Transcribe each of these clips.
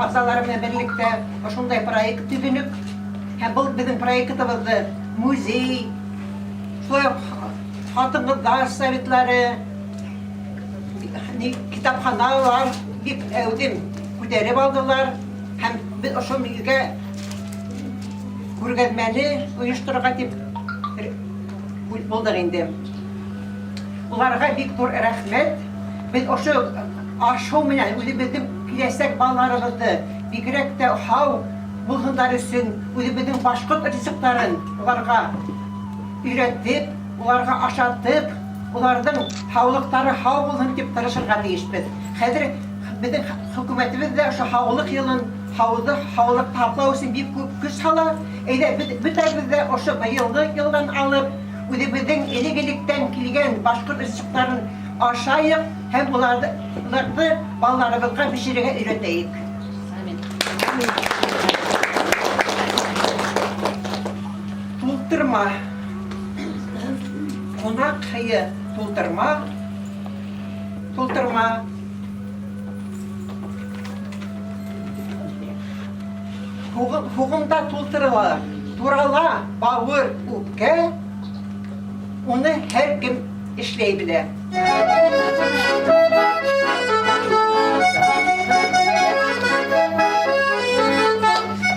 ағзалары менән берлектә ошондай проект төҙөнөк. Һәм был беҙҙең проектыбыҙҙы музей, шулай уҡ хатын-ҡыҙҙар советлары, китапханалар бик әүҙем күтәреп алдылар. Һәм беҙ ошо нигеҙгә күргәҙмәне ойошторорға тип булдыҡ инде. Уларға бик ҙур рәхмәт. Беҙ ошо аш-һыу менән үҙебеҙҙең киләсәк балаларыбыҙҙы бигерәк тә һау булһындар өсөн үҙебеҙҙең башҡорт ризыҡтарын уларға өйрәтеп, уларға ашатып, уларҙың һаулыҡтары һау булһын тип тырышырға тейешбеҙ. Хәҙер беҙҙең хөкүмәтебеҙ ҙә ошо һаулыҡ йылын, һауҙы, һаулыҡты һаҡлау өсөн бик күп көс һала. Әйҙә, беҙ бөтәбеҙ ҙә ошо быйылғы йылдан алып үҙебеҙҙең элек-электән килгән башҡорт ризыҡтарын ашайыҡ һәм уларҙы, уларҙы балаларыбыҙға бешерергә өйрәтәйек. Тултырма. Ҡунаҡ һыйы тултырма. Тултырма. Һуғымда тултырыла, турала бауыр, үпкә, уны һәр кем эшләй белә.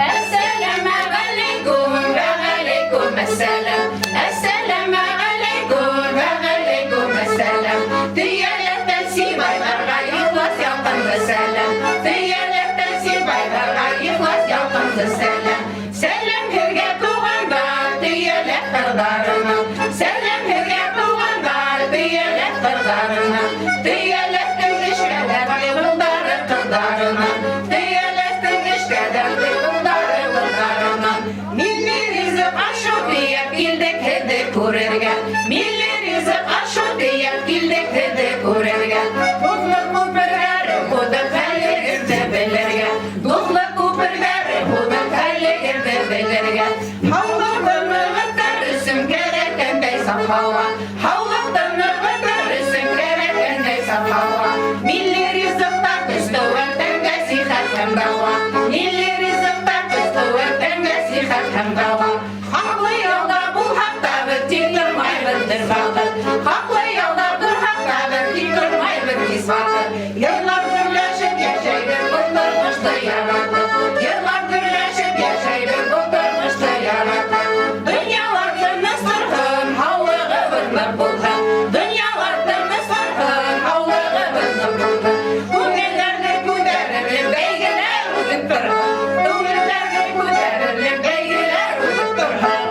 Әссәләмәғәләйкүм, вәғәләйкүм әссәләм. Әссәләмәғәләйкүм, вәғәләйкүм әссәләм. Төйәләктән Сибайҙарға ихлас ялҡынлы сәләм. Төйәләктән Сибайҙарға ихлас ялҡынлы сәләм. Сәләм һеҙгә, туғандар, Төйәләк ҡырҙарынан. Сәләм һеҙгә, туғандар, Төйәләк ҡырҙарынан. Төйәләктең эшкә дәртле улдары, ҡыҙҙарынан. Төйәләктең эшкә дәртле улдары, ҡыҙҙарынан. Милли ризыҡ ашу тейәп килдек һеҙҙе күрергә. Милли ризыҡ ашу тейәп килдек һеҙҙе күрергә. Дуҫлыҡ күперҙәре һуҙып хәлегеҙҙе белергә. Дуҫлыҡ күперҙәре һуҙып хәлегеҙҙе белергә. Һаулыҡты нығытыр өсөн кәрәккәндәй саф һауа. Һаулыҡты нығытыр өсөн кәрәккәндәй саф һауа. Милли ризыҡта көс ҡеүәт, тәнгә сихәт һәм дауа. Милли ризыҡта көс ҡеүәт, тәнгә сихәт һәм дауа. Хаҡлы ялда булһаҡ та беҙ тик тормайбыҙ бер ваҡыт. Хаҡлы ялда булһаҡ та беҙ тик тормайбыҙ һис ваҡыт. Йырлап гөрләшеп йәшәйбеҙ был тормошто яратып. Йырлап гөрләшеп йәшәйбеҙ был тормошто яратып. Донъялар тыныс торһон, һаулығыбыҙ ныҡ булһын. Донъялар тыныс торһон, һаулығыбыҙ ныҡ булһын. Күңелдәрҙе күтәрерлек бәйгеләр үтеп торһон. Күңелдәрҙе күтәрерлек бәйгеләр үтеп торһон.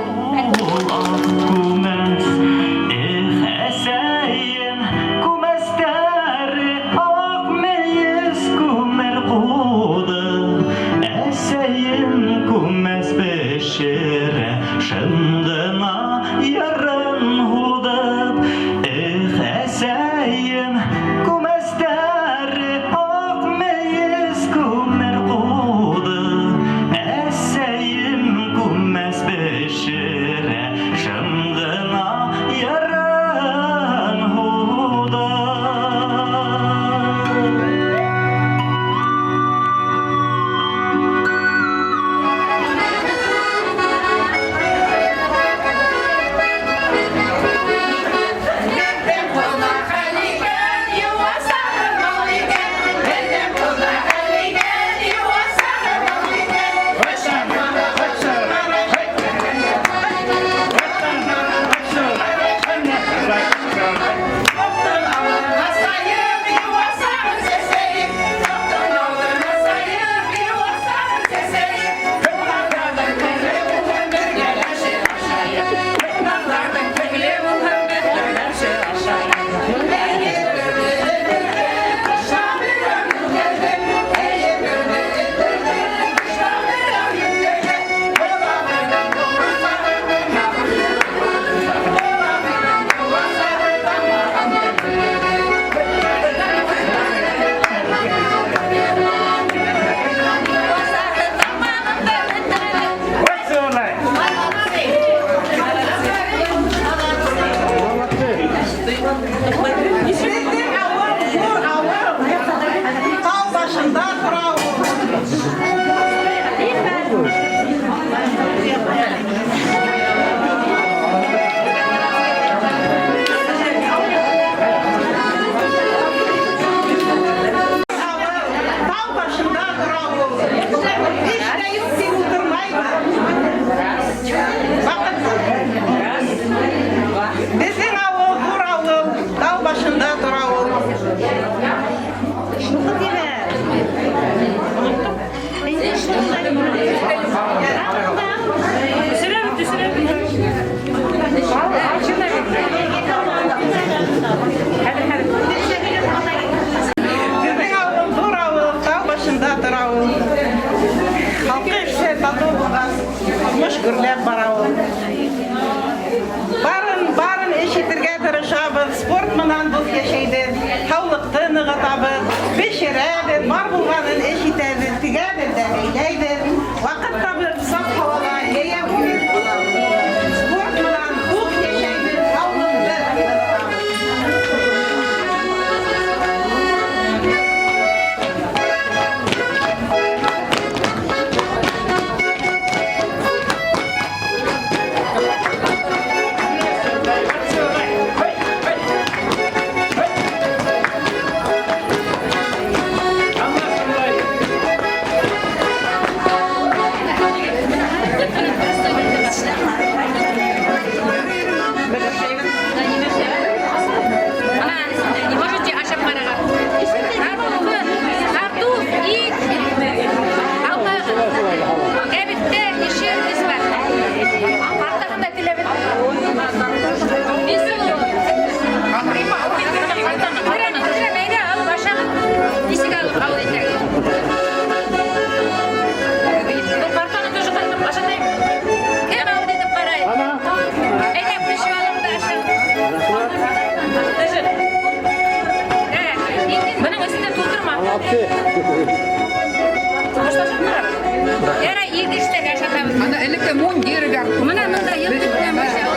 Ул ак күмәс, эх, әсәйем, күмәстәре. Гөрләп бара ул. Барын, барын эш итергә тырышабыҙ, спорт менән дуҫ йәшәйбеҙ, һаулыҡты нығытабыҙ, бешерәбеҙ, бар булғанын эш итәбеҙ, тегәбеҙ ҙә бәйләйбеҙ. Ваҡыт табып, саф һауала йәйәү йөрөп алабыҙ. Спорт менән туҡ йәшәйбеҙ, һаулыҡты нығытабыҙ. Можете ашап ҡарарға. Картуф, ит, алма, кәбеҫтә, ешел бар. Ҡартаһын да теләбеҙ. Әйҙә, алып ашағыҙ. Нисек алып ҡабул итәгеҙ? Был картаны тоже ҡатып ашатайым. Кем ауыҙ итеп ҡарай? Әйҙә, бешеп алып та ашағыҙ. Даже. Бының эсендә тултырма. Хушлашып тора. Ярай, ике эшләп ашатабыҙ. Ана элекке мундир Мына мында йылҡы менән.